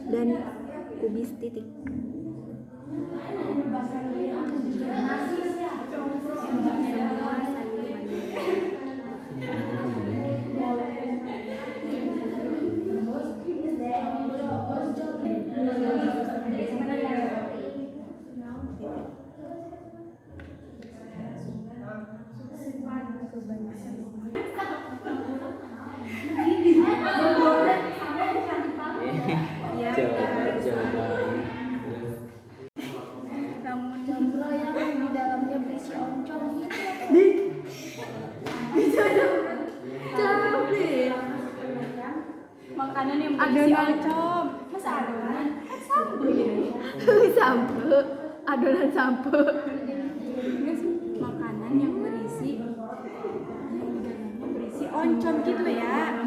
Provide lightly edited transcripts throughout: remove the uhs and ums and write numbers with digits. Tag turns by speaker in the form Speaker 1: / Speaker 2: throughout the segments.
Speaker 1: Dan kubis titik. Semua sayur mayur. Titik.
Speaker 2: Jawaban, jawaban.
Speaker 1: Namun
Speaker 3: Combro yang di dalamnya berisi oncom gitu.
Speaker 1: Capek.
Speaker 4: Makanan yang berisi
Speaker 1: Adonan.
Speaker 4: oncom. Masa adonan? Kan sambel ya.
Speaker 1: Sampe, adonan sampe.
Speaker 4: Enggak sih, makanan yang berisi yang di dalamnya berisi oncom gitu ya.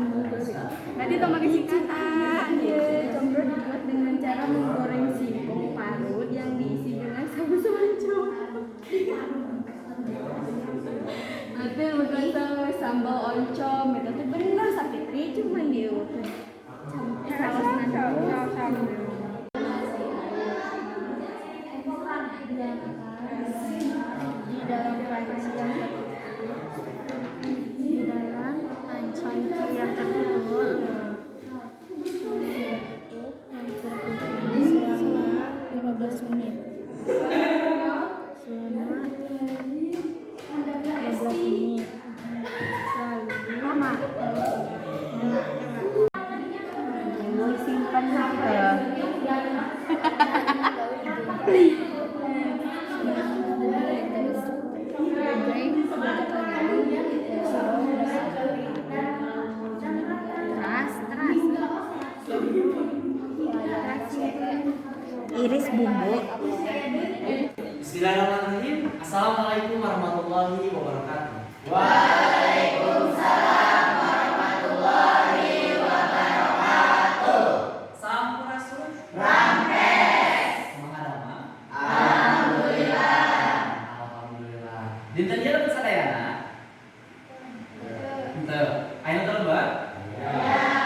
Speaker 4: Berarti tong pakai singkatan.
Speaker 3: Iya, combro dibuat dengan cara menggoreng singkong parut yang diisi dengan saus oncom.
Speaker 4: Nanti bukan saus sambal oncom itu tuh bener Sapitri cuman dia saus nado.
Speaker 3: Di dalam panci yang di dalam panci yang tertutup selama 15 menit. Selama 15 menit. Lalu
Speaker 1: Mama. Lu simpan ke.
Speaker 3: Terus goreng sebentar lagi. Teras, teras.
Speaker 1: Iris bumbu.
Speaker 5: Bismillahirrahmanirrahim. Assalamualaikum warahmatullahi wabarakatuh. Waalaikumsalam warahmatullahi wabarakatuh. Sampurasun. Rampes. Kumaha damang? Alhamdulillah. Alhamdulillah. Dinten ieu lebet sadayana? Henteu. Aya nu teu lebet?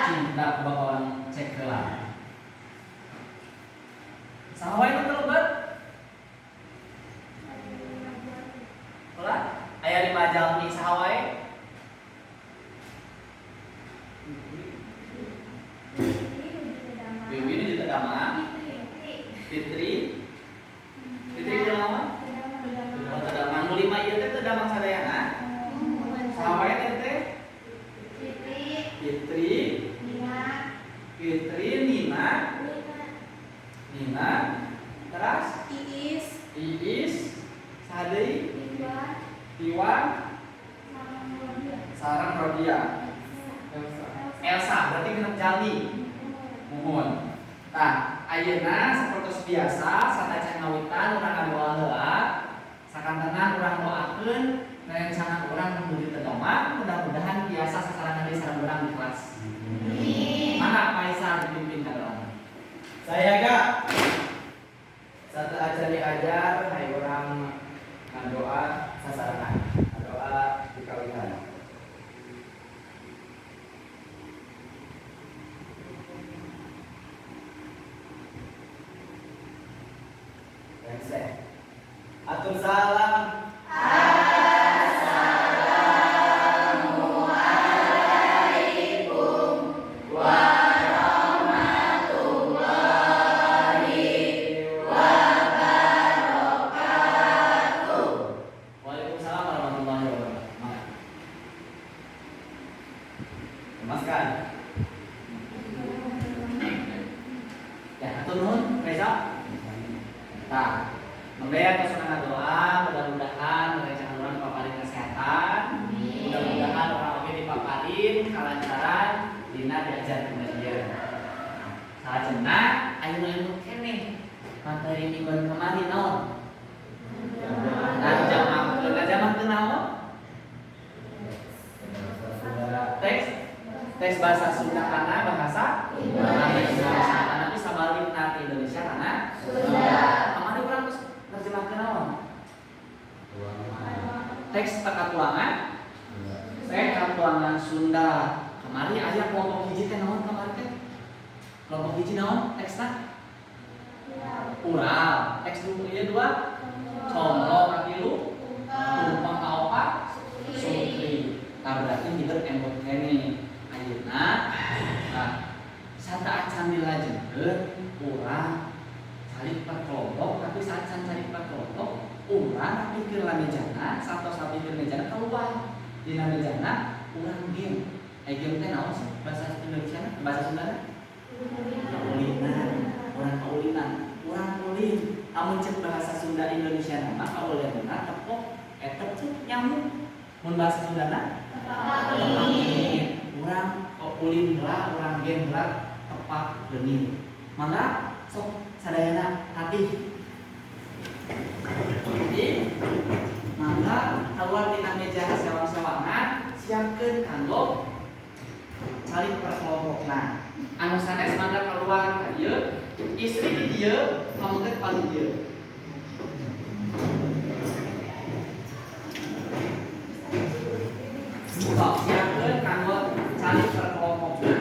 Speaker 5: Cinta ku bakalan cek heula. Saha wae nu teu lebet? Hola, aya lima jalmi, saha wae? Wiwi nu teu damang. Fitri. Fitri kunaon? Oh, teu damang. Nu lima ieu teh teu damang sadayana? Saha wae teh teh? Fitri, Fitri, Nina, Nina, teras
Speaker 4: Iis,
Speaker 5: Iis, saha deui? Iwan, sareng Rodia. Elsa, berarti genep jalmi. Muhun. Tah, ayeuna sapertos biasa satacan ngawitan urang ngadoa heula. Sakantenan urang doakeun rerencangan urang nu beuki teu damang, mudah-mudahan biasa sasarengan deui sareng urang di kelas. Mana Faisal dipimpin ka doa?
Speaker 2: Saya gak sateuacan diajar, hayu urang ngadoa sasarengan, ngadoa dikawitan. Rengse. Atur salam.
Speaker 1: Assalamualaikum warahmatullahi wabarakatuh.
Speaker 5: Waalaikumsalam warahmatullahi wabarakatuh. Mangga.
Speaker 2: Lemaskan.
Speaker 5: Ya, hatur nuhun, Reza. Tah, nembe tos ngadoa, mudah-mudahan rerencangan urang dipaparin kesehatan. Mudah-mudahan urang oge dipaparin kalancaran dina diajar ieu. Salajengna aya nu keneh materi mingguan kemarin naon? Narjamahkeun, narjamahkeun naon? Teks teks bahasa Sunda kana bahasa Indonesia. Tapi sabalikna ti Indonesia kana Sunda. Kamari urang geus nerjemahkeun naon? Teks katuangan teh katuangan Sunda. Kamari aya kelompok hiji teh naon kamari teh? Kelompok hiji naon teksna? Ural. Teks ieu dua comro katilu tumpeng kaopat sukri. Nah berarti hidup embot kene. Ayeuna nah sateuacan dilajengkeun urang calik per kelompok, tapi saacan calik per kelompok urang rapikeun lah mejana, satos rapikeun mejana keluar dina mejana urang game. Eh game teh naon sih bahasa Indonesia, bahasa Sunda? Kaulinan, urang kaulinan, urang ulin. Amun cek bahasa Sunda Indonesia nama kaulinanna tepok etep cek nyamuk. Mun bahasa Sundana tepak. Urang ulin heula, urang game heula tepak leungit. Mangga sok sadayana tatih. Jadi mangga keluar tina meja sewang-sewangan, siapkeun kanggo calik per kelompokna. Anu sanes mangga keluar ka dieu, istri di dieu, pameget paling dieu. Sok siapkeun kanggo calik per kelompokna.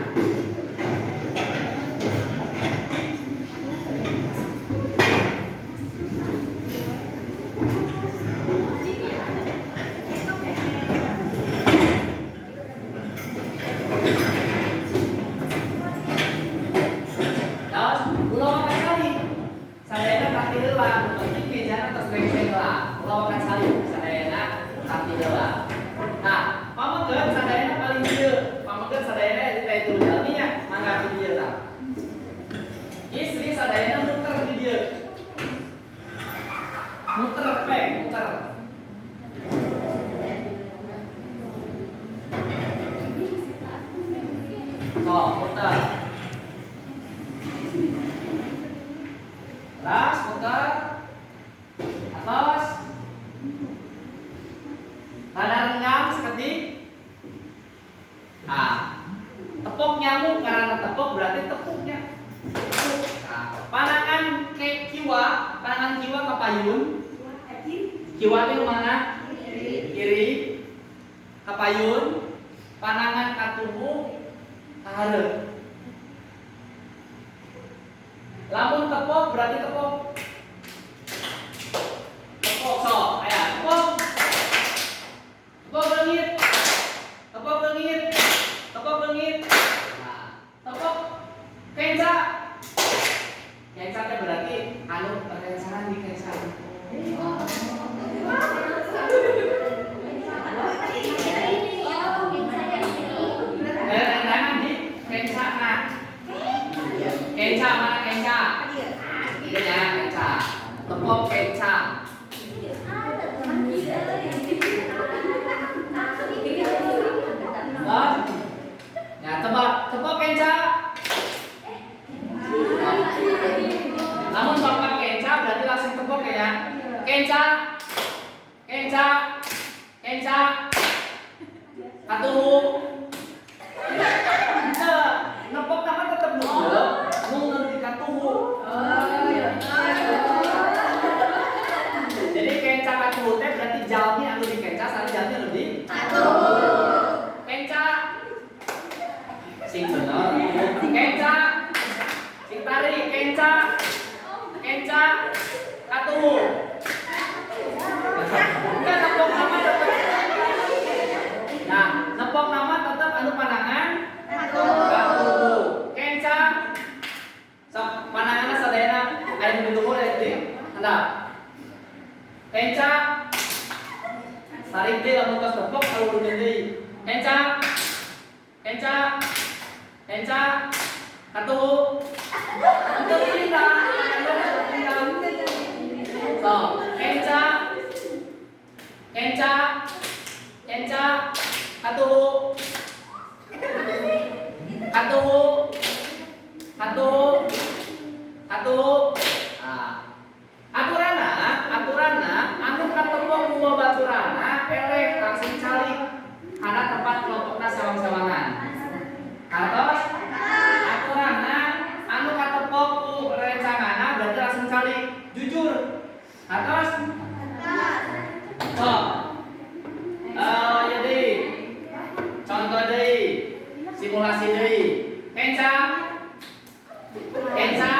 Speaker 5: Kenca,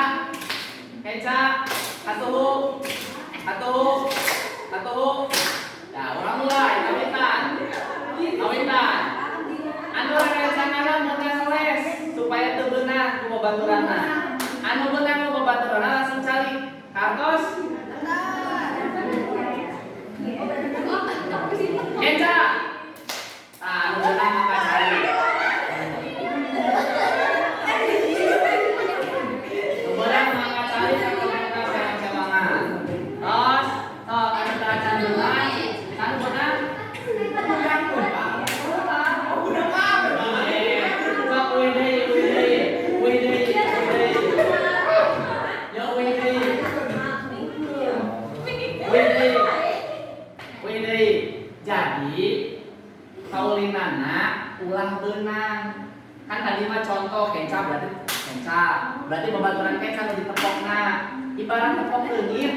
Speaker 5: kenca, katuhu, katuhu, katuhu. Nah, urang mulai, kawitan, kawitan. Anu rerencangan meunang les supaya teu beunang ku babaturanna. Anu beunang ku babaturanna langsung calik. Kartos? Kenca. Tah, anu beunang mangga calik. Nu beunang mangga calik ka kelompokna sewang-sewangan. Tos, tos anu teu acan beunang, anu beunang. Sok uih deui, uih deui, uih deui, uih deui. Yo uih deui. Uih deui. Uih deui. Jadi kaulinana ulah beunang. Kan tadi mah contoh kenca berarti kenca. Berarti babaturan kenca nu ditepokna. Ibarat tepok leungit,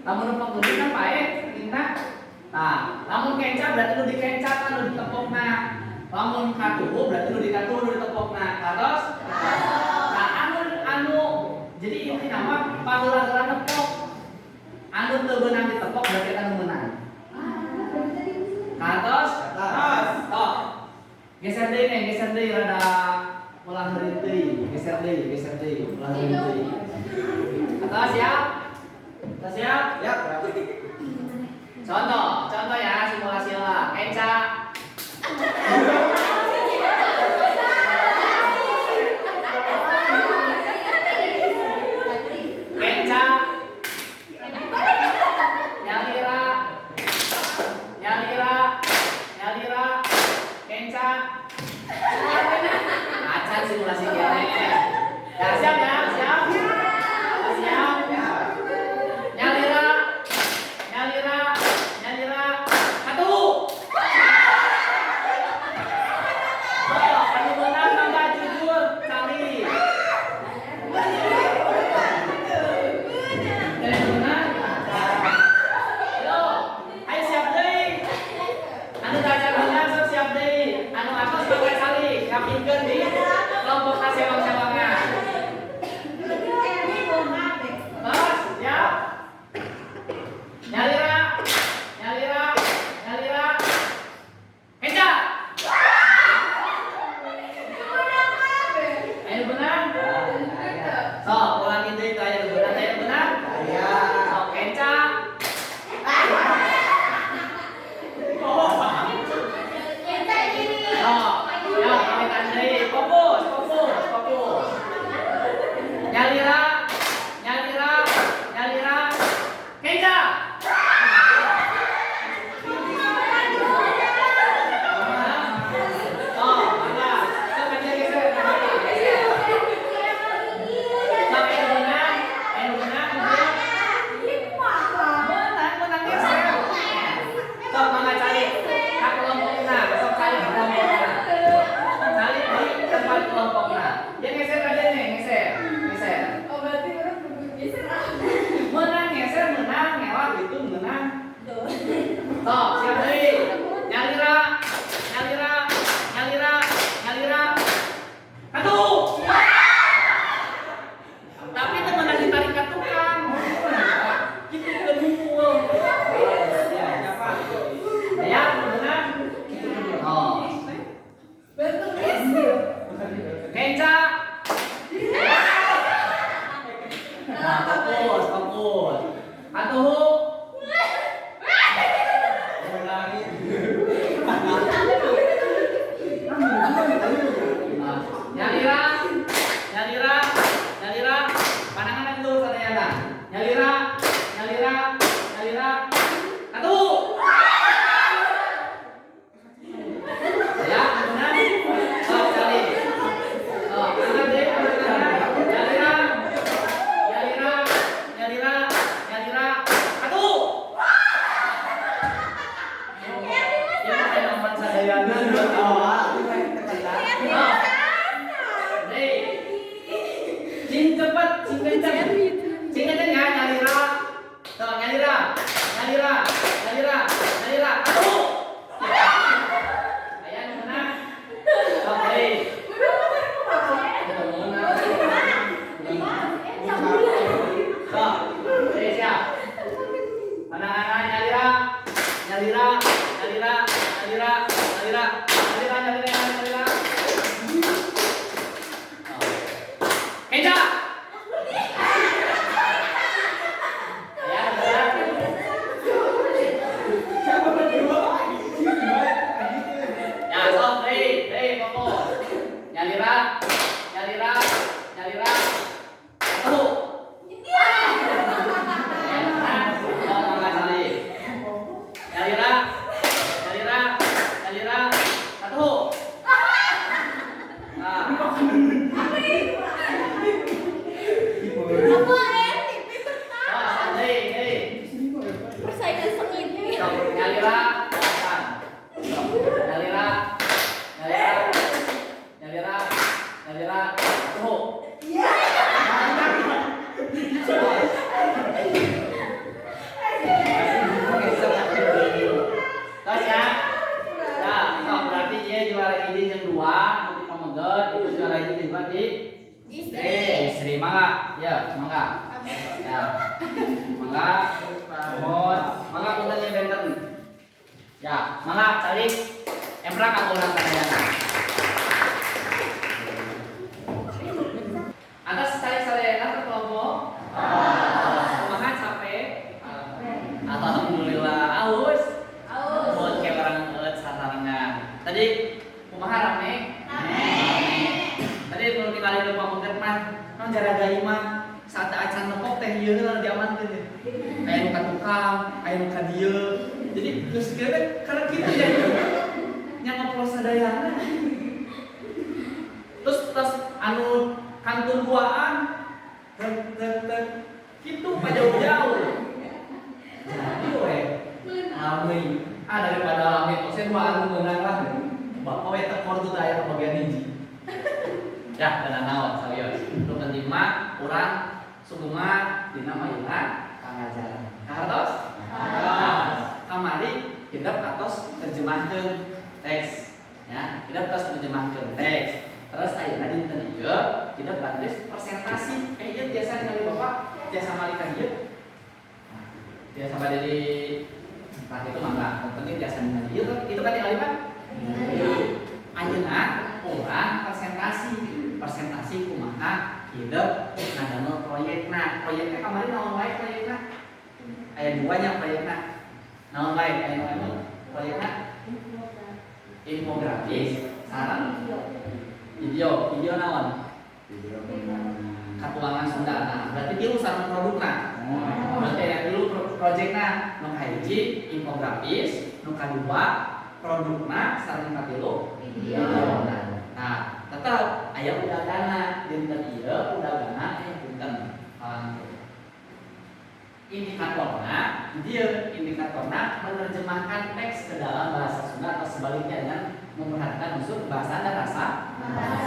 Speaker 5: lamun nepok leungit kan paeh tingna. Tah, lamun kenca berarti nu dikenca kan nu ditepokna. Lamun katuhu berarti nu dikatuhu nu ditepokna. Katos? Nah, anu anu jadi intina mah paheula-heula nepok. Anu teu beunang ditepok berarti anu meunang. Katos? Tos. Geser deui nih, geser deui rada ulah heureut deui. Geser deui, ulah heureut deui. Atos siap? Atos siap?
Speaker 2: Ya.
Speaker 5: Contoh, contoh ya simulasi lah. Kenca. Kenca. Nyalira. Nyalira. Nyalira. Kenca. Acan simulasi kene. Ya, siap ya, siap. Siap. Nyalira. Nyalira. Nyalira. Satu. Sok, anu beunang mangga jujur calik. Anu beunang. Yo, ayo siap deui. Anu teu acan beunang sok siap deui. Anu atos mangga calik, ngapingkeun di kelompokna sewang-sewangan. Tos, siap. Nyalira, nyalira, nyalira. Kenca. Ayo beunang. Sok, ulangi deui teh aya beunang, aya beunang.
Speaker 2: Aya.
Speaker 5: Sok, kenca. Sok, ya, kawitan deui. Fokus, fokus, fokus. Nyalira, nyalira, nyalira. Kenca. Sok, mangga. Sok, maju geser, maju geser. Sok, anu beunang, anu beunang, menang, menang geser. Sok, mangga calik ka kelompokna, sok calik ka kelompokna. Calik di tempat kelompokna. Ya geser aja nih, geser, geser.
Speaker 3: Oh, berarti orang kudu geser.
Speaker 5: Menang geser, menang, ngelak gitu, menang. Sok, siap deui. Nyalira, nyalira, nyalira, nyalira. Satu. Tapi teu meunang ditarik ka tukang. Gitu kedua. Ya, menang. Oh. Kenca. Nah, fokus, fokus. Atuhu. Nyalira, nyalira, nyalira. Pandangan dulu sadayana. Nyalira, nyalira, nyalira. Atuhu. Ya, menang. Sok, calik. Oh, angkat deh, angkat tangan. Nyalira, nyalira, nyalira, nyalira. Atuhu. Nyalira, nyalira, nyalira. Satu. Oh, mangga calik. Nyalira, nyalira, nyalira. Satu. Nah.
Speaker 3: Apa TV
Speaker 5: Oh, deui, deui.
Speaker 3: persaingan sengit.
Speaker 5: Nyalira, nyalira, nyalira, nyalira, nyalira, satu. Terus ya, ya, sok berarti dia juara hiji jeung dua, nu di pameget, itu juara hiji jeung dua di
Speaker 3: Istri.
Speaker 5: Istri, mangga, ya, mangga. Ya, mangga, mohon, mangga punten nya benten. Ya, mangga calik, emprak ka urang sadayana. Atas calik sadayana ke kelompok? Kumaha capek? Alhamdulillah, aus.
Speaker 3: Aus.
Speaker 5: Buat kayak orang eueut sasarengan. Tadi kumaha rame? Tadi kalau tinggalin lupa pameget mah, non jaraga mah saat acan nepok teh ieu heula diamankeun teh. Aya nu ka tukang, aya nu ka dieu. Jadi geus kieu teh karena kitu ya. Nya ngobrol sadayana. Terus terus anu kantun duaan tek tek tek kitu pa jauh-jauh. Jadi we rame. Ah daripada rame tos dua anu meunang lah. Bapak we tekor tuh aya kebagian hiji. Ya, dan naon serius. Nu penting mah urang sugema dina mayuna pangajaran. Kahartos? Kahartos. Kamari hidep atos terjemahkeun teks. Ya, hidep atos terjemahkeun teks. Terus ayeuna dinten ieu hidep bandes presentasi. Ieu biasa ningali Bapak tiasa malika ieu. Nah, tiasa bade di nah itu mangga, nu penting tiasa ningali ieu itu kan ningali Pak? Ayeuna urang presentasi, presentasi kumaha hidep ngadamel proyekna. Proyekna kamari naon wae proyekna? Aya dua nya proyekna. Naon wae aya naon proyekna? Infografis sareng video. Video naon? Katuangan Sunda. Nah, berarti tilu sareng produkna. Berarti aya tilu proyekna. Nu kahiji infografis, nu kadua produkna sareng katilu video. Nah, tetep aya udagana dinten ieu udagana aya punten. Indikatorna dieu indikatorna menerjemahkan teks ke dalam bahasa Sunda atau sebaliknya dengan memperhatikan unsur bahasa dan rasa.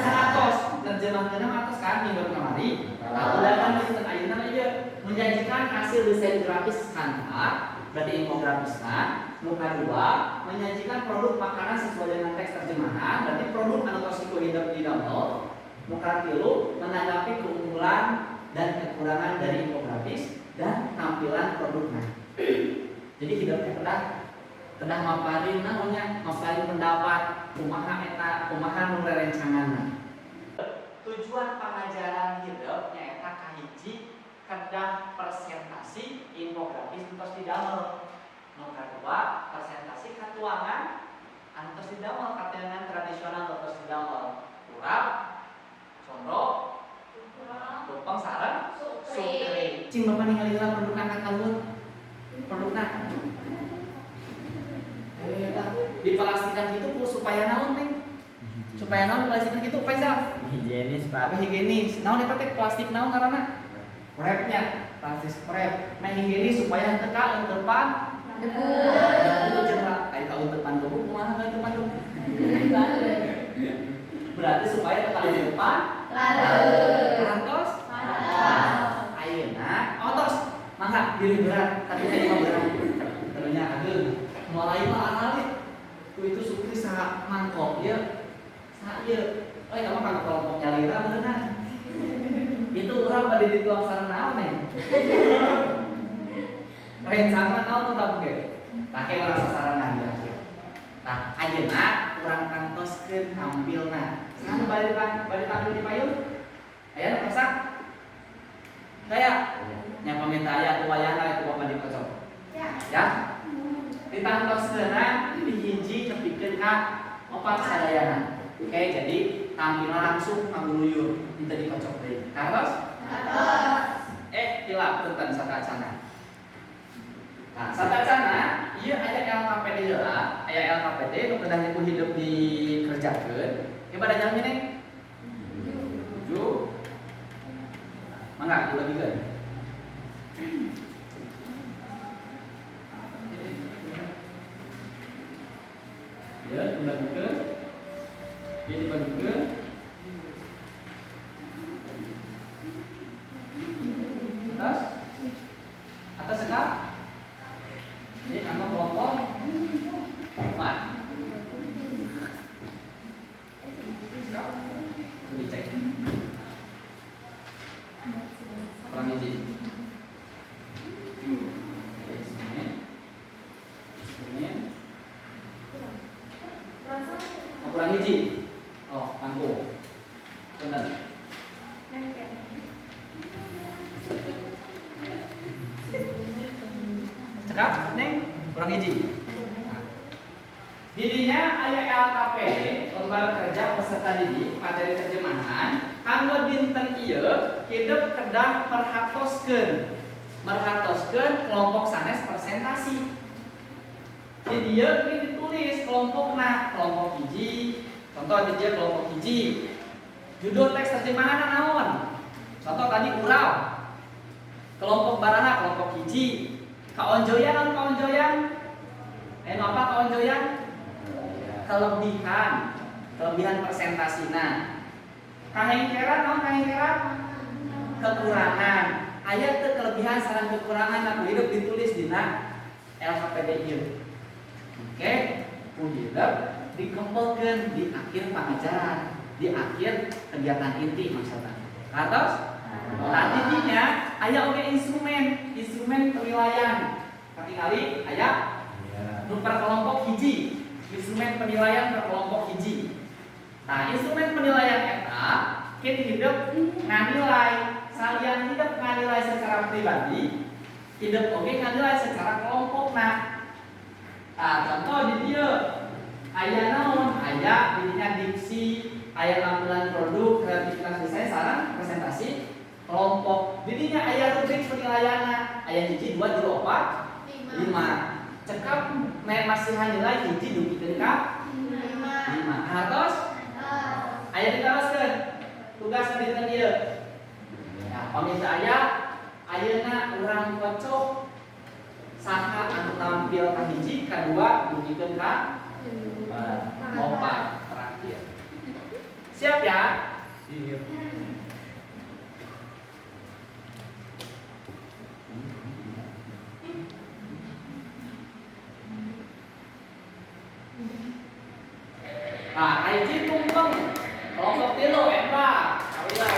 Speaker 5: Atos nerjemahkeunna mah atos kan minggu kamari. Nah, udagana dinten ayeuna mah ieu menyajikan hasil desain grafis Canva berarti infografisna. Nu kadua menyajikan produk makanan sesuai dengan teks terjemahan berarti produk anu tos ku hidep di download. Nu katilu menanggapi keunggulan dan kekurangan dari infografis dan tampilan produknya. Jadi hidupnya kedah kedah maparin naonnya, maparin pendapat kumaha eta, kumaha nu rerencanganna. Tujuan pangajaran hidup nyaeta kahiji kedah presentasi infografis nu tos didamel. Nu kadua presentasi katuangan anu tos didamel, katuangan tradisional nu tos didamel. Urap, condro, tumpeng sareng sukri. Cing bapak ningali heula produkna ka kalut. Produkna. Eta diplastikan kitu ku supaya naon teh? Supaya naon diplastikan kitu Faisal?
Speaker 2: Higienis, Pak.
Speaker 5: Apa higienis? Naon eta teh plastik naon ngaranna? Wrapnya, plastik wrap. Nah higienis supaya henteu ka eunteupan debu. Debu jeung aya ka eunteupan debu kumaha ka eunteupan debu? Berarti supaya teu ka eunteupan
Speaker 3: Lalu.
Speaker 5: Kantos? Ayeuna otos mangga diri berat tapi tadi mah berat. Terusnya ageung. Mulai mah alit. Ku itu sukri sa mangkok ieu. Sa ieu. Oh, eta mah kanggo kelompok nyalira beuneunan. Itu urang bade dituang sareng naon nih? Rencangan naon tuh tamu ge? Pake urang sasarengan ya. Nah, ayeuna urang tangtoskeun tampilna. Saha nu bade bade tampil di payun? Aya nu kersa? Saya nya pamit aya atuh wayahna itu bapak dikocok.
Speaker 3: Ya.
Speaker 5: Ya. Ditangtoskeunna di hiji nepikeun ka opat sadayana. Oke, jadi tampil langsung ngaguluyur henteu dikocok deui. Kartos? Kartos. Hilap punten satacana. Nah, satacana ieu aya LKPD heula, aya LKPD nu kedah ku hidup dikerjakeun. Ieu pada jalmi Neng? 7. Mangga dibagikeun. Ya, dibagikeun. Ieu dibagikeun. Atas. Atas sekap. Ini kanggo kelompok 4. Sekap. Dicek. Kurang hiji. Ini. Oh, kurang hiji. Oh, kanggo. Bener. Cekap, Neng, kurang hiji. Didinya aya LKPD, lembar kerja peserta didik materi terjemahan, kanggo dinten ieu hidup kedah merhatoskeun. Merhatoskeun kelompok sanes presentasi. Di dieu ini ditulis kelompokna, kelompok hiji, contoh di dieu kelompok hiji. Judul teks terjemahan naon? Contoh tadi urau. Kelompok baraha kelompok hiji. Kaonjoyan naon kaonjoyan? Anu apa kaonjoyan? Kelebihan, kelebihan presentasina. Kahengkeran naon kahengkeran? Kekurangan. Aya teu kelebihan sareng kekurangan aku hidup ditulis dina LKPD ieu. Oke, ku hidup dikempelkeun di akhir pangajaran, di akhir kegiatan inti maksudna. Kartos? Nah, didinya aya oge instrumen, instrumen penilaian. Katingali aya nu per kelompok hiji, instrumen penilaian per kelompok hiji. Nah, instrumen penilaian eta kita hidup nganilai, salian hidup nganilai secara pribadi, hidup oge nganilai secara kelompokna. Nah, contoh di dieu aya naon? Aya didinya diksi, aya tampilan produk, kreativitas desain sareng presentasi kelompok. Didinya aya rubrik penilaianna, aya 1 2 3 4 5. Cekap masihan nilai hiji dugikeun ka 5. Hartos? Aya ditaroskeun tugas dinten ieu. Nah, pami teu aya ayeuna urang kocok saha anu tampil ka hiji, ka dua dugikeun ka 4 terakhir. Siap ya? Siap. Nah, hiji tumpeng kelompok 3 eta. Kawilo.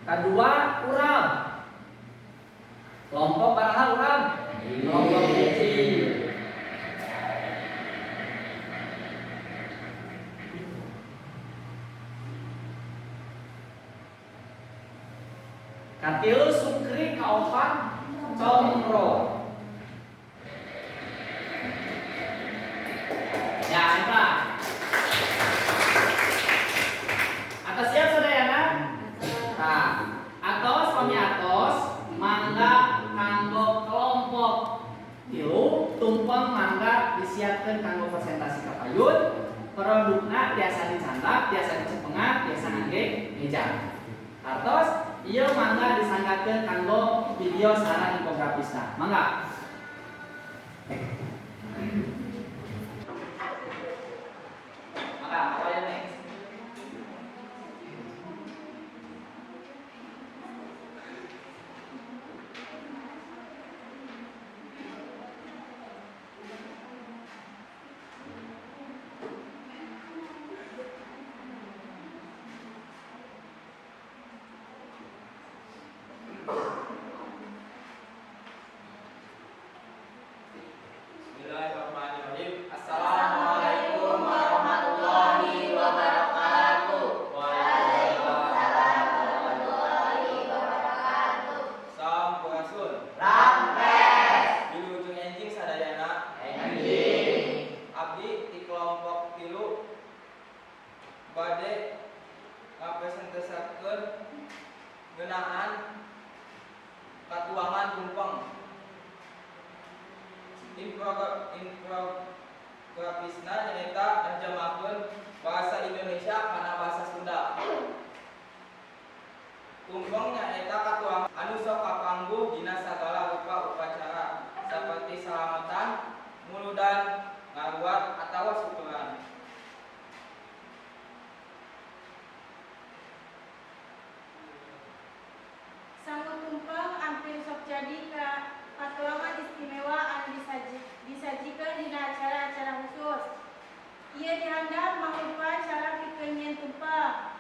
Speaker 5: Kedua urang. Kelompok baraha urang. Kelompok hiji. Katilu Sukri, kaopat Comro. Ya, eta. Atas siap sadayana? Nah, atos pami atos mangga kanggo kelompok 3 tumpeng mangga disiapkeun kanggo presentasi ka payun. Produkna biasa dicandak, biasa dicepengan, biasa ngangge meja. Artos ieu mangga disanggakeun kanggo video sareng infografisna. Mangga. Mangga, awalnya next.
Speaker 6: Bismillahirrahmanirrahim. Infografisna nyaeta nerjemahkeun bahasa Indonesia kana bahasa Sunda. Tumpeng nyaeta katuangan anu sok kapangguh dina sagala rupa upacara saperti salametan, muludan, ngaruat atawa syukuran.
Speaker 7: Sangu tumpeng ampir sok jadi ka katuangan istimewa anu disajikeun dina acara-acara khusus. Ieu dihandap mangrupa cara pikeun nyieun tumpeng.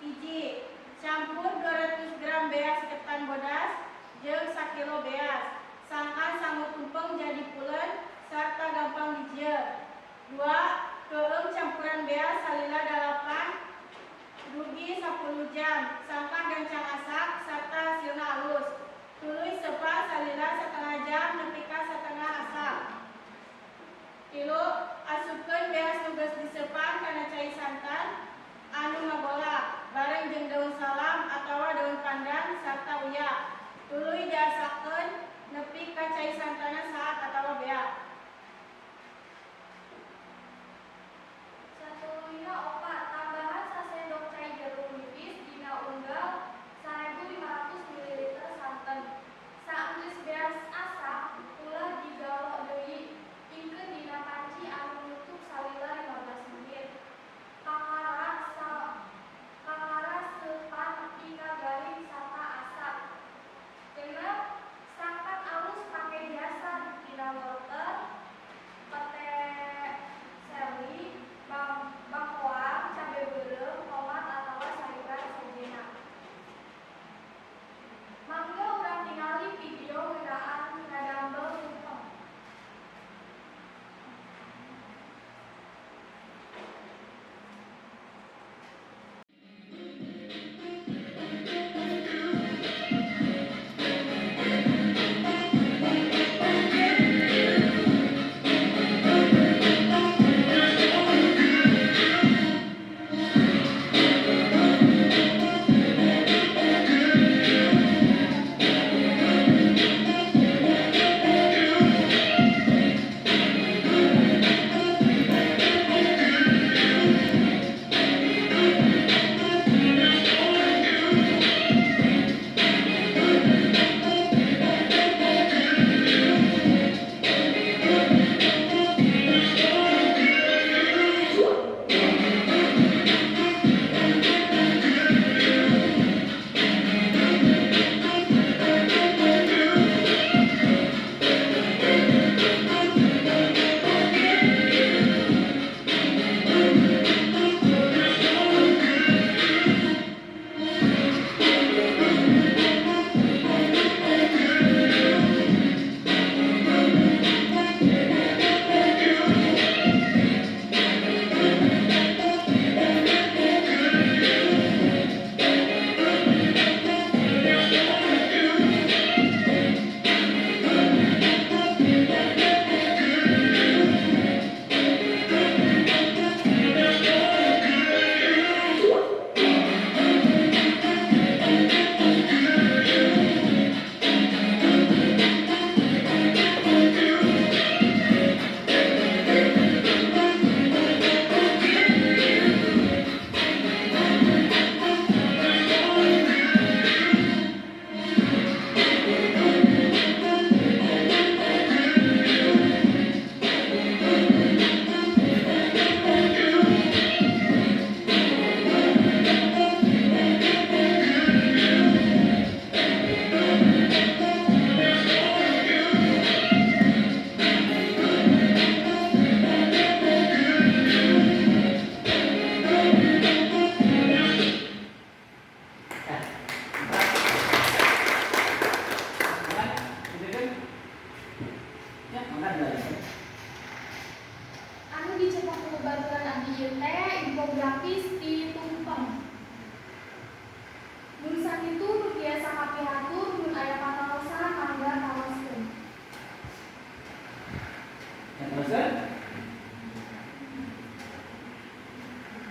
Speaker 7: 1. Campur 200 gram beas ketan bodas jeung sakilo beas. Sangkan sangu tumpeng jadi pulen sarta gampang dijieun. 2. Keueum campuran beas salila 8 dugi 10 jam, sangkan gancang asak sarta hasilna alus. Tuluy sepa salila setengah jam nepi ka satengah asak. 3. Asupkeun beas nu geus disepan kana cai santan anu ngagolak bareng jeung daun salam atawa daun pandan sarta uyah. Tuluy diasakkeun nepi ka cai santanna saat atawa beak.
Speaker 4: Satuluyna 4, tambahan sasendok cai jeruk nipis dina unggal 1500 ml santen. Saenggeus beas asak, ulah digalok deui. Pingkeun dina panci anu nutup salila 15 menit. Kakara seupan nepi ka garing sarta asak. 6, sangkan alus pake hiasan dina wortel, peterseli, bangkoang, cabe beureum, tomat atawa sayuran sejenna. Mangga urang tingali video ngeunaan ngadamel tumpeng.
Speaker 5: Ya. Makan, gitu kan? Ya, makan belajar.
Speaker 4: Anu dicetak ku baturan abdi ieu teh infografis ti tumpeng. Mun sakitu nu tiasa kapihatur, mun aya patarosan mangga taroskeun.
Speaker 5: Ya, teruskan.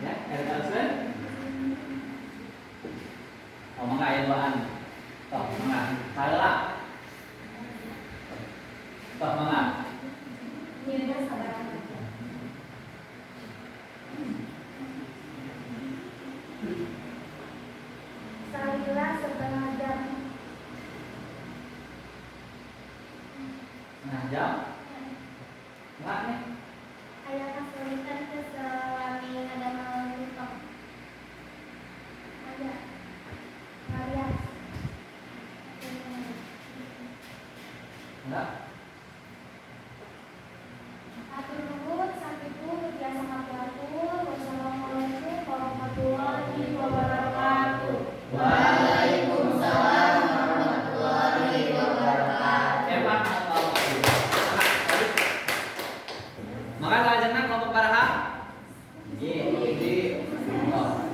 Speaker 5: Ya, teruskan. Oh, mangga aya duaan. Toh, mangga. Saheula. Toh, mangga.
Speaker 4: Nyieunna sabaraha jam? Salila setengah jam.
Speaker 5: Setengah jam? Enggak nih.
Speaker 4: Aya kasulitan teu salami ngadamel tumpeng? Aya. Ngarias.
Speaker 5: Enggak.
Speaker 4: Hatur nuhun sakitu tiasa kapihatur. Wassalamualaikum warahmatullahi wabarakatuh.
Speaker 5: Waalaikumsalam warahmatullahi wabarakatuh. Hebat atau Maka salajengna kelompok baraha?
Speaker 2: Hiji, hiji. Oh.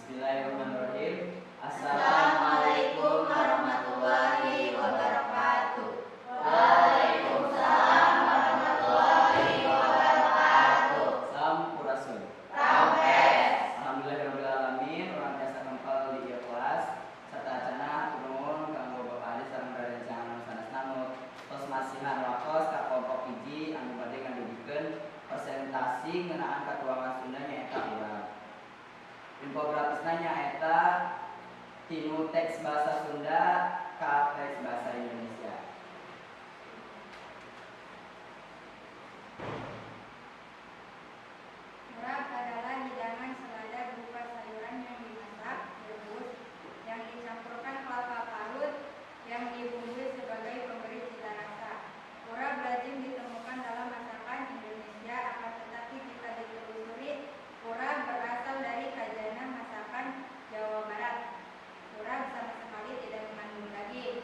Speaker 2: Bismillahirrahmanirrahim.
Speaker 4: Assalamualaikum warahmatullahi wabarakatuh. Waalaikumsalam warahmatullahi wabarakatuh.
Speaker 2: Sampurasun.
Speaker 4: Rampes.
Speaker 2: Alhamdulillahirabbil alamin, urang tiasa kempel di ieu kelas. Sateuacanna hatur nuhun kanggo Bapak Adi sareng rerencangan anu sanesna nu tos masihan waktos ka kelompok hiji anu bade ngadugikeun presentasi ngeunaan katuangan Sunda nyaeta urang. Infografisna nyaeta tinu teks bahasa Sunda ka teks bahasa Indonesia.
Speaker 7: Urap adalah hidangan selada berupa sayuran yang dimasak, direbus, yang dicampurkan kelapa parut, yang dibumbui sebagai pemberi cita rasa. Urap lazim ditemukan dalam masakan Indonesia, akan tetapi jika ditelusuri, urap berasal dari khasanah masakan Jawa Barat. Urap sama sekali tidak mengandung daging.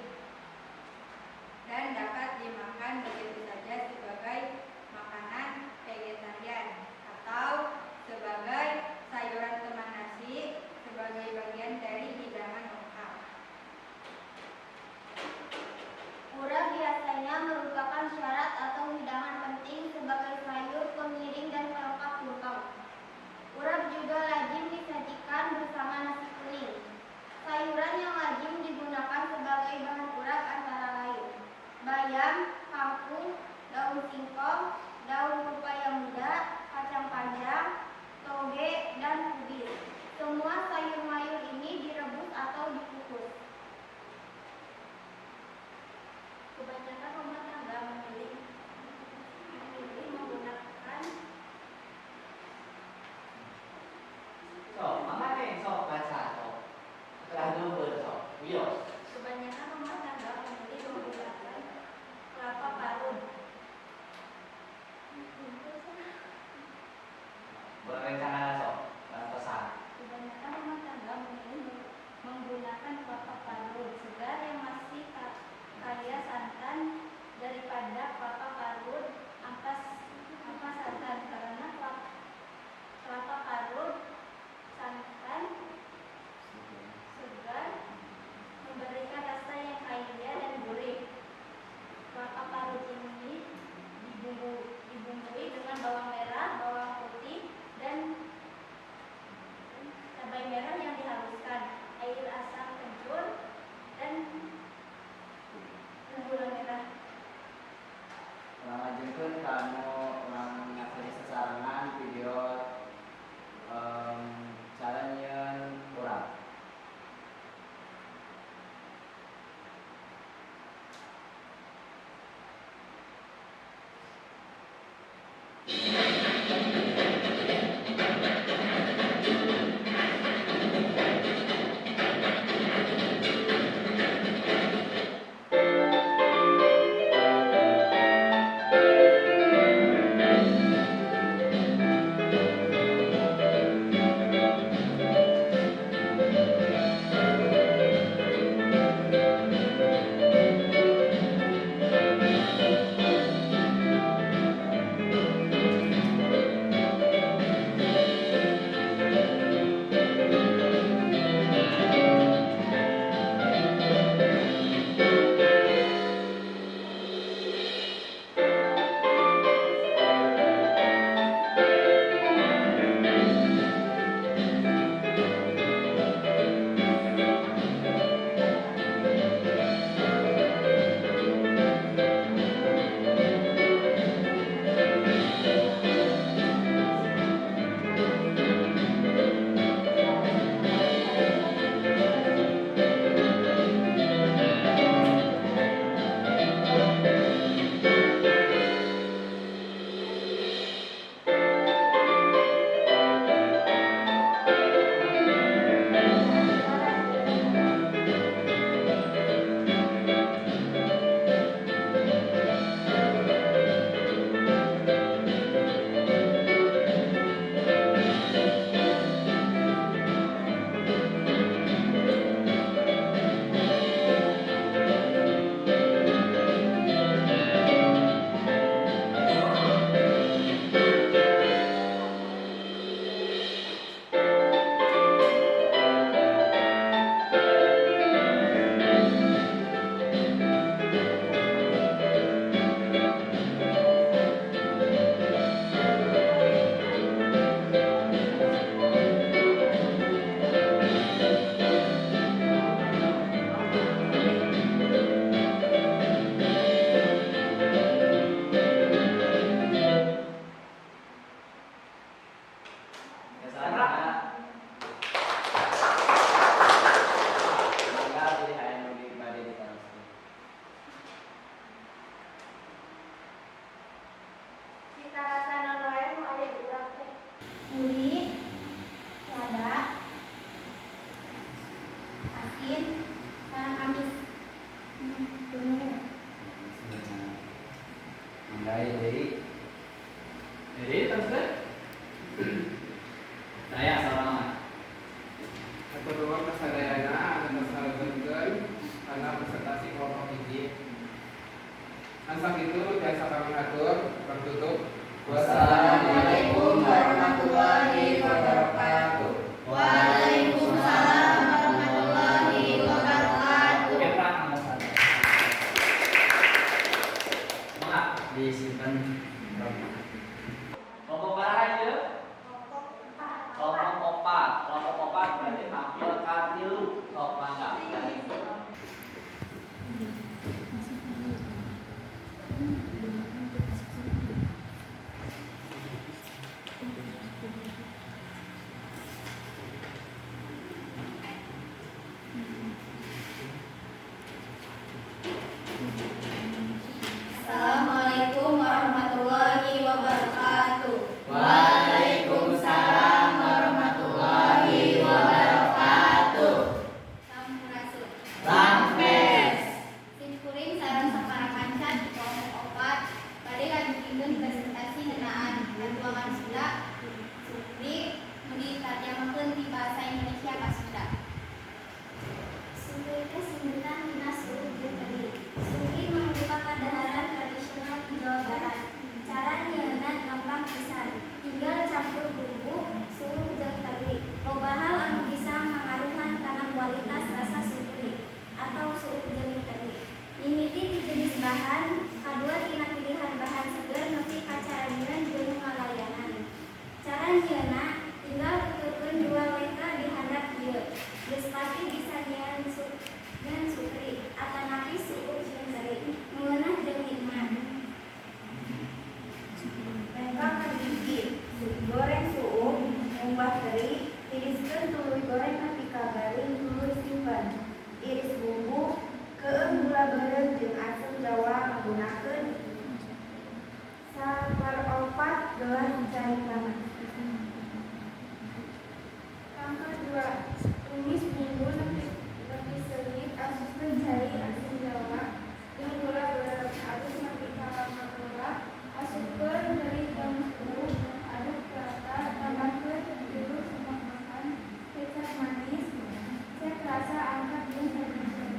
Speaker 4: Asin sareng amis.
Speaker 2: Mangga deui.
Speaker 5: Jadi teruskeun. Saya sorangan.
Speaker 6: Hatur nuhun ka sadayana anu tos ngadengekeun kana presentasi kelompok hiji. Ngan sakitu tiasa kami hatur, urang tutup.
Speaker 2: Wassalamualaikum warahmatullahi wabarakatuh.
Speaker 4: Waalaikumsalam warahmatullahi wabarakatuh.
Speaker 5: Oke, Pak, kamu sadar. Maaf, disimpan. Kelompok baraha ieu? Kelompok opat. Kelompok opat berarti tampil ka tilu. Sok mangga.
Speaker 4: Assalamualaikum warahmatullahi wabarakatuh.
Speaker 2: Waalaikumsalam warahmatullahi wabarakatuh.
Speaker 4: Sampurasun.
Speaker 2: Rampes.
Speaker 4: Simkuring sareng sapara kanca di kelompok opat bade ngadugikeun presentasi ngeunaan katuangan Sunda Sukri nu ditarjamahkeun ti bahasa Indonesia ka Sunda. Sukri teh singgetan tina suuk jeung teri. Sukri mangrupa kadaharan tradisional di Jawa Barat. Cara nyieunna gampang pisan. Tinggal campur bumbu, suuk jeung teri. Loba hal anu bisa mangaruhan kana kualitas rasa sukri atau suuk jeung teri. Mimiti ti jenis bahan, kadua tina pilihan bahan seger nepi ka cara nyieun jeung ngalayanan. Cara nyieunna tinggal tuturkeun dua lengka di handap ieu. Geus pasti bisa nyieun sukri atanapi suuk jeung teri. Ngeunah jeung nikmat.
Speaker 7: Lengka kahiji, goreng suuk, ngumbah teri, tiriskeun tuluy goreng nepi ka garing tuluy simpen. Iris bumbu, keueung gula beureum jeung asam jawa ngagunakeun 1/4 gelas cai panas. Langkah 2, tumis bumbu nepi nepi seungit, asupkeun cai asam jawa jeung gula beureum, aduk nepi ka kabelah, asupkeun teri jeung suuk, aduk rata, tambahkeun 3 sendok makan kecap manis, cek rasa, angkat jeung sajikeun.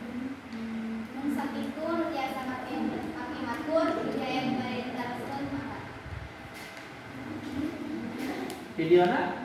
Speaker 4: Mung sakitu nu tiasa kami hatur, jaya bade ditaroskeun mangga.
Speaker 5: Videona?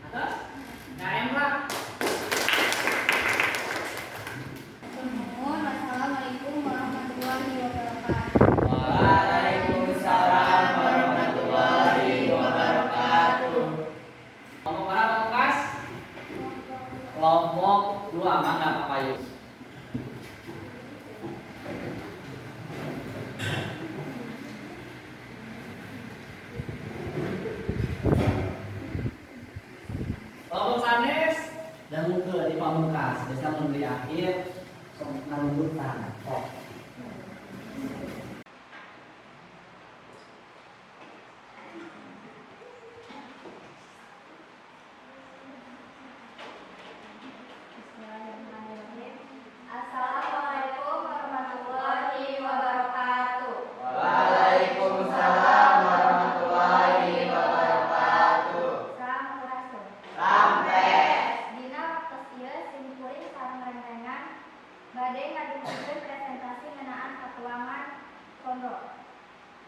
Speaker 5: Atas? Nah, Emra.
Speaker 4: Nuhun, wassalamualaikum warahmatullahi wabarakatuh.
Speaker 2: Waalaikumsalam warahmatullahi wabarakatuh.
Speaker 5: Kelompok mana pamungkas? Kelompok 2 mangga Pak Payu. Kelompok sanes dangukeun di pamungkas, biasa mun di akhir sok ngalunggutan. Sok.
Speaker 4: Bismillahirrahmanirrahim. Assalamualaikum warahmatullahi wabarakatuh.
Speaker 2: Waalaikumsalam warahmatullahi wabarakatuh.
Speaker 4: Sampurasun.
Speaker 2: Rampes.
Speaker 4: Dina waktos ieu simkuring sareng rentengan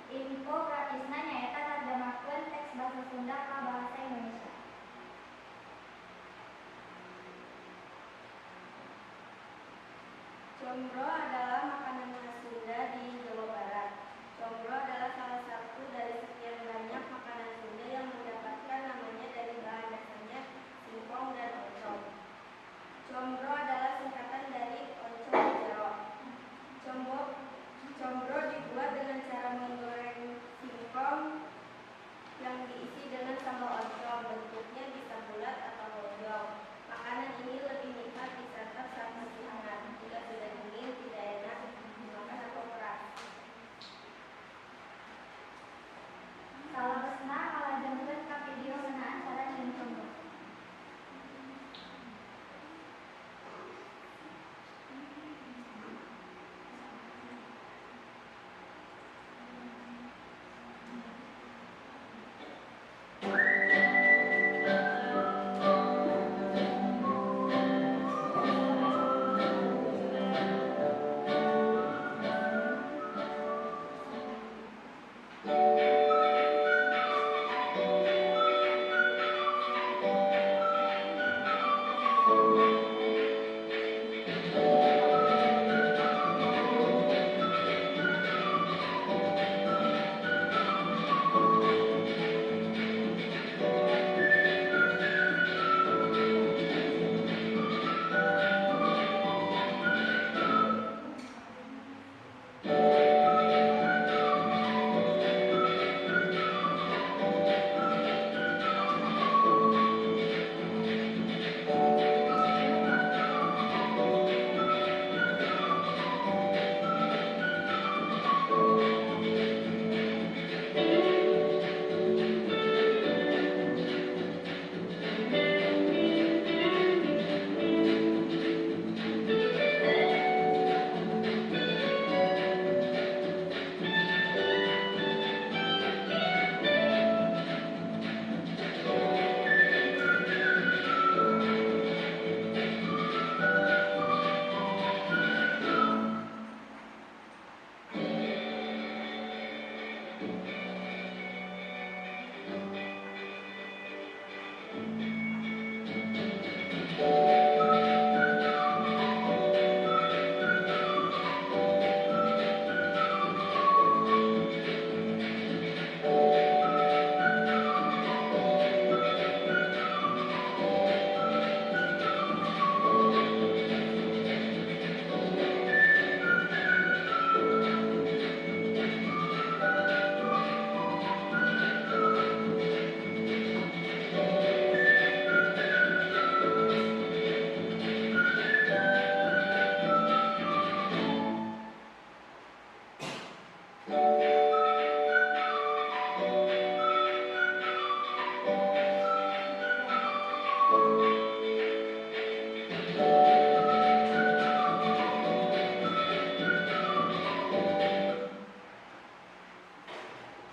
Speaker 4: Infografisna nyaeta nerjemahkeun teks basa Sunda ka bahasa Indonesia.
Speaker 7: Combro adalah makanan khas Sunda di Jawa Barat. Combro adalah salah satu dari sekian banyak makanan Sunda yang mendapatkan namanya dari bahan dasarnya singkong dan oncom. Combro adalah singkatan dari oncom jero. Combro dibuat dengan cara menggoreng singkong yang diisi dengan sambal oncom. Bentuknya bisa bulat atau lonjong. Makanan ini lebih nikmat disantap saat masih hangat. Jika sudah dingin, tidak enak dimakan atau keras.
Speaker 4: Salebesna kalajengkeun ka video ngeunaan cara nyieun combro.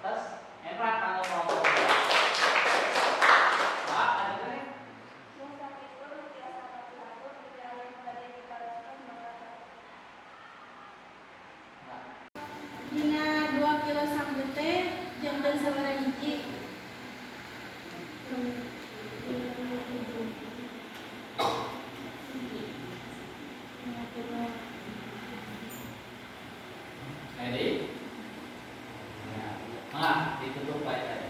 Speaker 5: Terus enak kanggo kelompok. Pak, lanjutkan ya. Nah.
Speaker 3: Dina 2 kilo sangu teh janten sabaraha hiji?
Speaker 5: Ready? Ya. Mangga, ditutup bae tadi.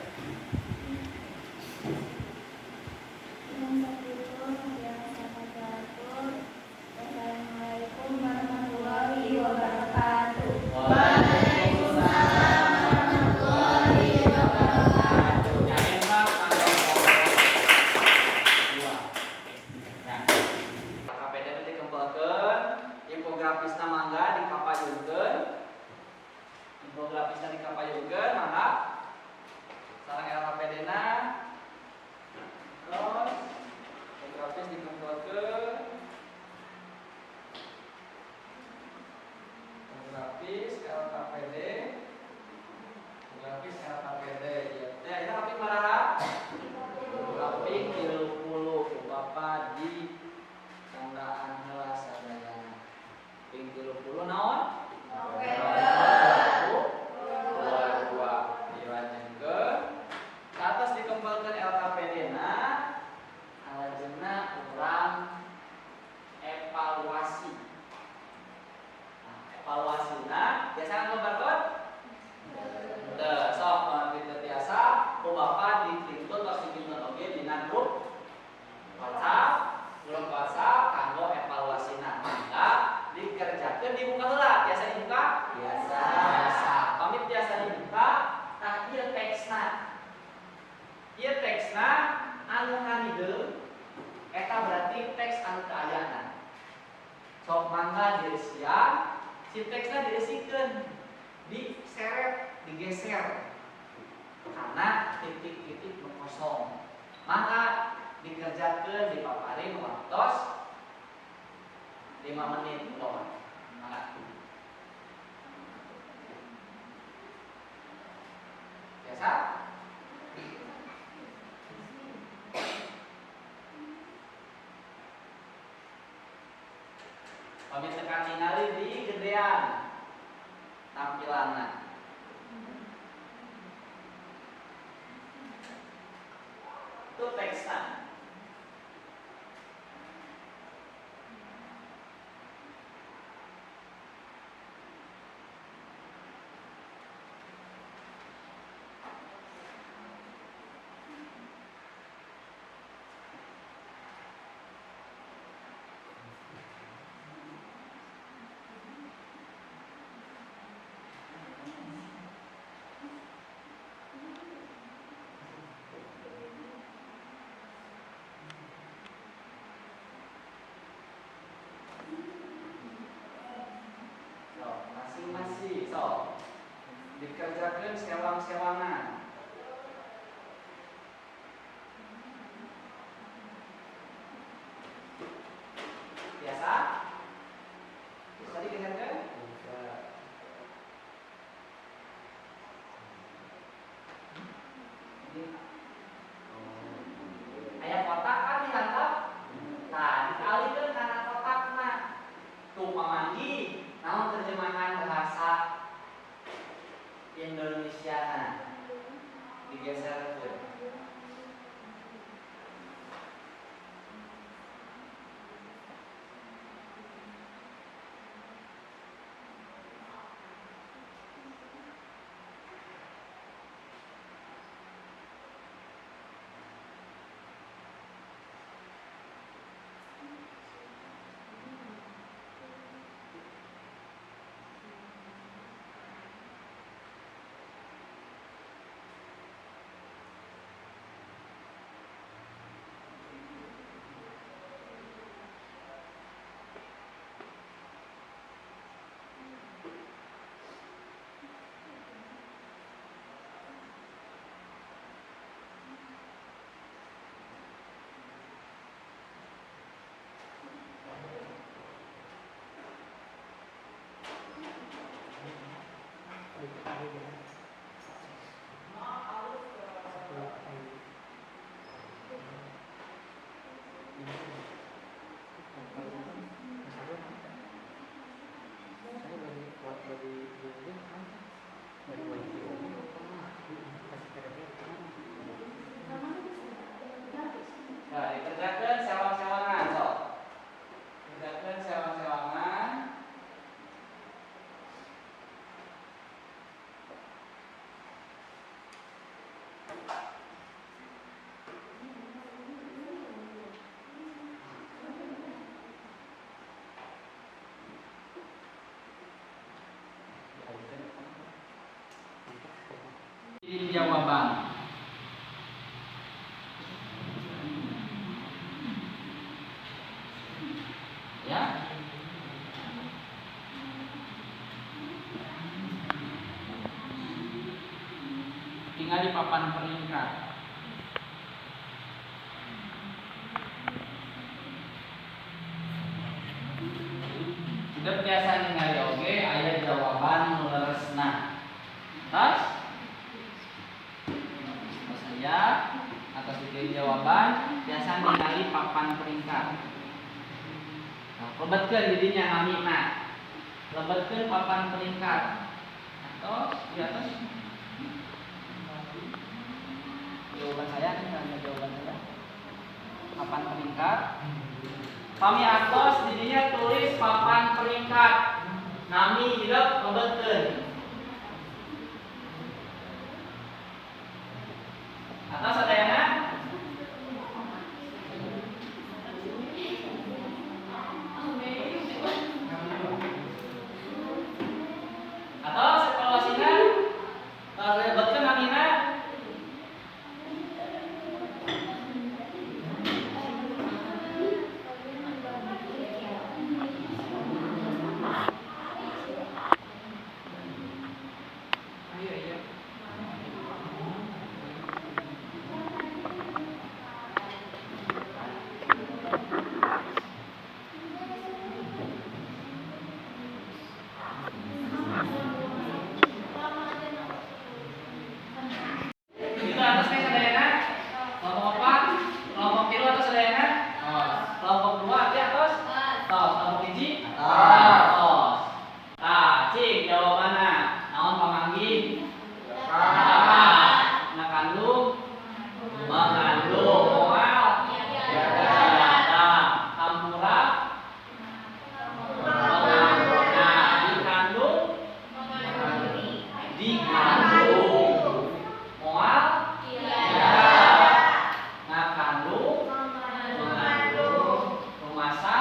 Speaker 4: Wassalamualaikum warahmatullahi wabarakatuh.
Speaker 5: Waalaikumsalam warahmatullahi wabarakatuh. Ya, enak kanggo kelompok dua. Nah, KPD itu dikempelkeun, infografisna mangga dikapayunkeun. Infografisna dikapayunkeun, mangga. Si teksnya diresikeun, diseret, digeser karena titik-titik nu kosong. Maka dikerjakan, dipaparin waktos 5 menit loh. Maka biasa. Pamit tekan ningali di gedean tampilanna. Itu teksnya. Masing-masing so dikerjakan sewang-sewangan. Biasa bisa dikerjakan. Aya kotak kan dihantar, nah dialihkan karena kotakna tuh pamanggih. Namun terjemahan bahasa Indonesia digeser ke Nah, dikerjakan sewang-sewangan, sok. Kerjakan sewang-sewangan. Ini jawaban. Ya. Tinggal di papan peringkat. Sudah biasa ningali oge aya jawaban nu leresna. Tas? Saya atas dikira jawaban biasa ningali papan peringkat. Nah, lebetkeun jadinya namina. Lebetkeun papan peringkat. Atau di atas jawaban saya, ini jawaban saya. Papan peringkat. Pami atos didinya tulis papan peringkat. Nami hidup lebetkeun. Atas sadayana? Atau evaluasinya lebetkeun namina. Dapat. Ngakandung, mengandung. Moal, tiada. Hampura, mengandung. Nah, dikandung, dikandung. Moal, tiada. Ngakandung, mengandung. Rumasa,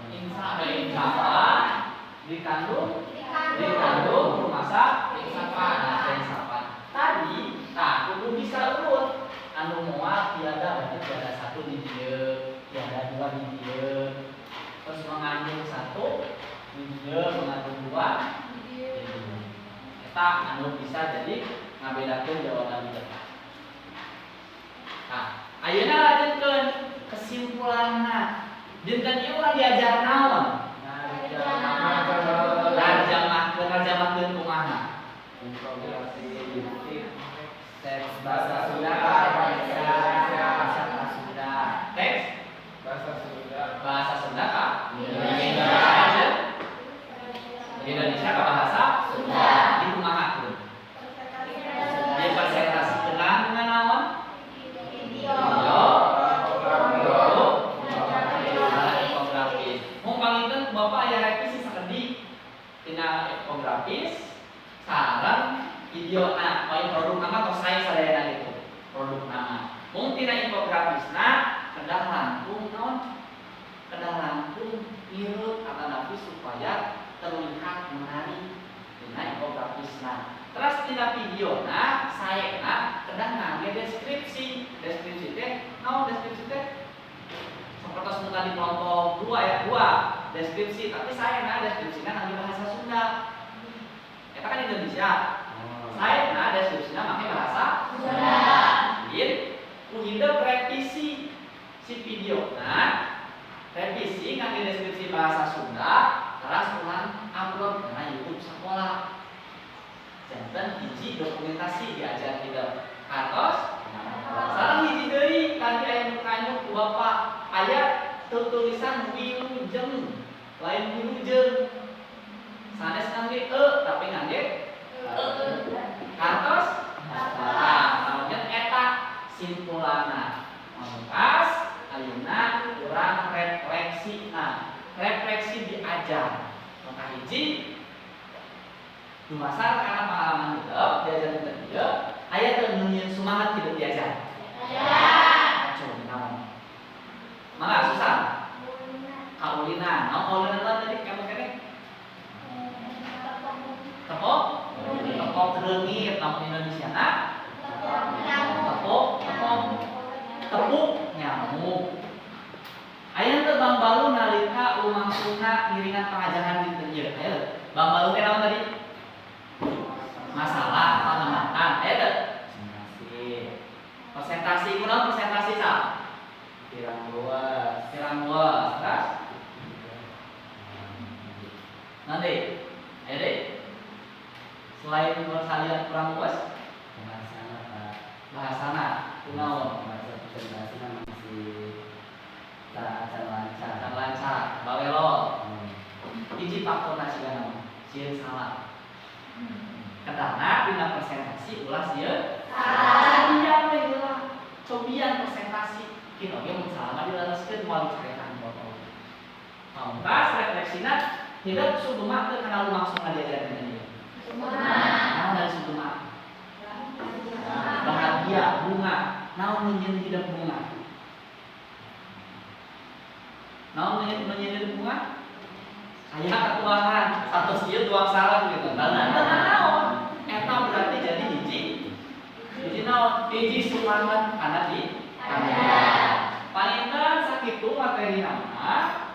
Speaker 5: insapan. Dikandung, dikandung. Rumasa, insapan. Nah, insapan. Tadi, nah, kudu bisa urut. Anu moal tiada berarti tiada satu di dieu, tiada dua di dieu. Terus mengandung satu di dieu, mengandung dua di dieu. Eta anu bisa jadi ngabedakeun jawaban di depan. Nah, ayeuna lanjutkeun kesimpulanna. Dinten ieu urang diajar naon? Narjamahkeun, narjamahkeun kumaha?
Speaker 2: Teks bahasa Sunda ke Indonesia. Bahasa Sunda.
Speaker 5: Teks
Speaker 6: Bahasa Sunda.
Speaker 5: Bahasa Sunda ka Indonesia. Indonesia ke bahasa Sunda. Dikumahakeun? Dipresentasikeun dengan naon? Video, produk, infografis. Mung panginten Bapak aya revisi sakedik tina infografis sareng video. Nah, poin produk nama tos sae sadayana gitu. Produk nama. Mung tina infografisna kedah langkung naon? Kedah langkung ngireut atanapi supaya terlihat menarik tina infografisna. Terus tina videona saena kedah ngangge deskripsi. Deskripsi teh naon, deskripsi teh? Seperti nu tadi kelompok dua ya, dua deskripsi, tapi saena deskripsinya ngangge bahasa Sunda. Eta kan Indonesia. Saena deskripsinya pakai bahasa Sunda. Jadi ku hidep revisi si video. Nah, revisi ngangge deskripsi bahasa Sunda, terus ulang upload ke YouTube sekolah. Janten hiji dokumentasi diajar hidep. Atos sareng hiji deui tadi aya nu kanyu ku Bapak, aya tulisan wilujeng, lain wilujeng. Sanes ngangge e tapi ngangge e. Kantos? Nah, naon eta simpulanna. Pamungkas ayeuna urang refleksi. Nah, refleksi diajar. Maka hiji dumasar kana pengalaman hidup diajar dinten ieu, aya teu nu nyieun semangat hidup diajar? Aya. Aco naon? Mangga susah. Kaulinan. Naon kaulinan mah tadi kamu kene? Tepok? Tepok reungit lamun Indonesia na? Tepok, tepok, tepuk nyamuk. Aya teu bangbalu nalika lumangsungna ngiringan pangajaran dinten ieu? Aya teu? Bangbalu teh naon tadi? Masalah hambatan. Aya teu? Presentasi kunaon presentasi sal?
Speaker 2: Pirang luas.
Speaker 5: Pirang luas, terus? Nanti, ayo deh. Selain salian kurang luas,
Speaker 2: Bahasana, Pak.
Speaker 5: Bahasana, kunaon?
Speaker 2: Bahasa presentasi masih tak akan lancar.
Speaker 5: Tak lancar, balelo. Hiji faktorna siga naon? Sieun salah. Kedahna dina presentasi ulah sieun salah. Cobian we heula. Cobian presentasi. Kin oge mun salah mah dilereskeun, moal dicarekan bapak. Pamungkas refleksina, hidep sugema teu kana lumangsungna diajar dinten ieu? Naon dari sugema? Bahagia, bunga. Naon nu nyieun hidep bunga? Naon nu nyieun hidep bunga? Aya katuangan, satu ieu tuang sareng gitu. Nah, naon? Eta berarti jadi hiji. Hiji naon? Hiji semangat kana di panginten sakitu materi nama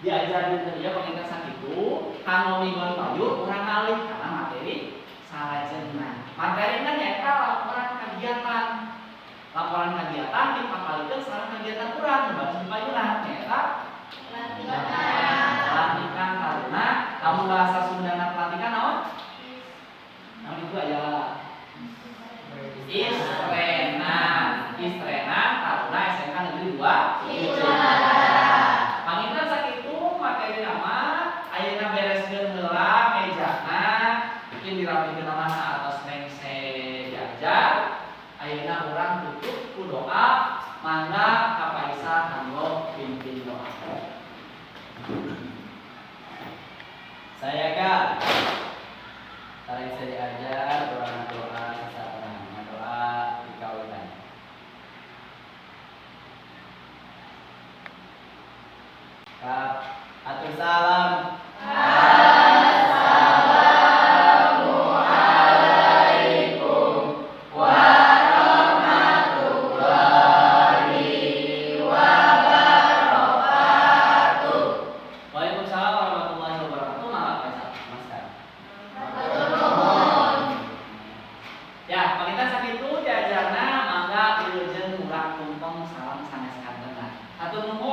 Speaker 5: diajar dinten ieu, panginten sakitu. Kanggo minggon payu urang ngalih kana materi salajengna. Materina nyaeta laporan kegiatan. Laporan kegiatan dipapalikeun sareng kegiatan urang nu bade dipayunan, nyaeta pelantikan taruna. Lamun bahasa Sundana pelantikan naon? Naon itu aya? Istrenan. Istrenan Taruna SMK Negeri 2 Cipularang. Panginten sakitu materi nama. Ayeuna bereskeun heula mejana, bikin dirapikeun nama atos nengse. Ayeuna urang tutup ku doa. Mangga ka Paisa kanggo pimpin doa.
Speaker 2: Saya kak. Tarik saya diajar urang doa sasarengan, doa dikawitan. Kak, atur salam.
Speaker 5: Assalamualaikum warahmatullahi wabarakatuh. Waalaikumsalam warahmatullahi wabarakatuh. Mangga Faisal.
Speaker 2: Mas.
Speaker 5: Ya, panginten sakitu diajarna, mangga wilujeng ngurak tumpeng sareng sanes kantena. Hatur nuhun.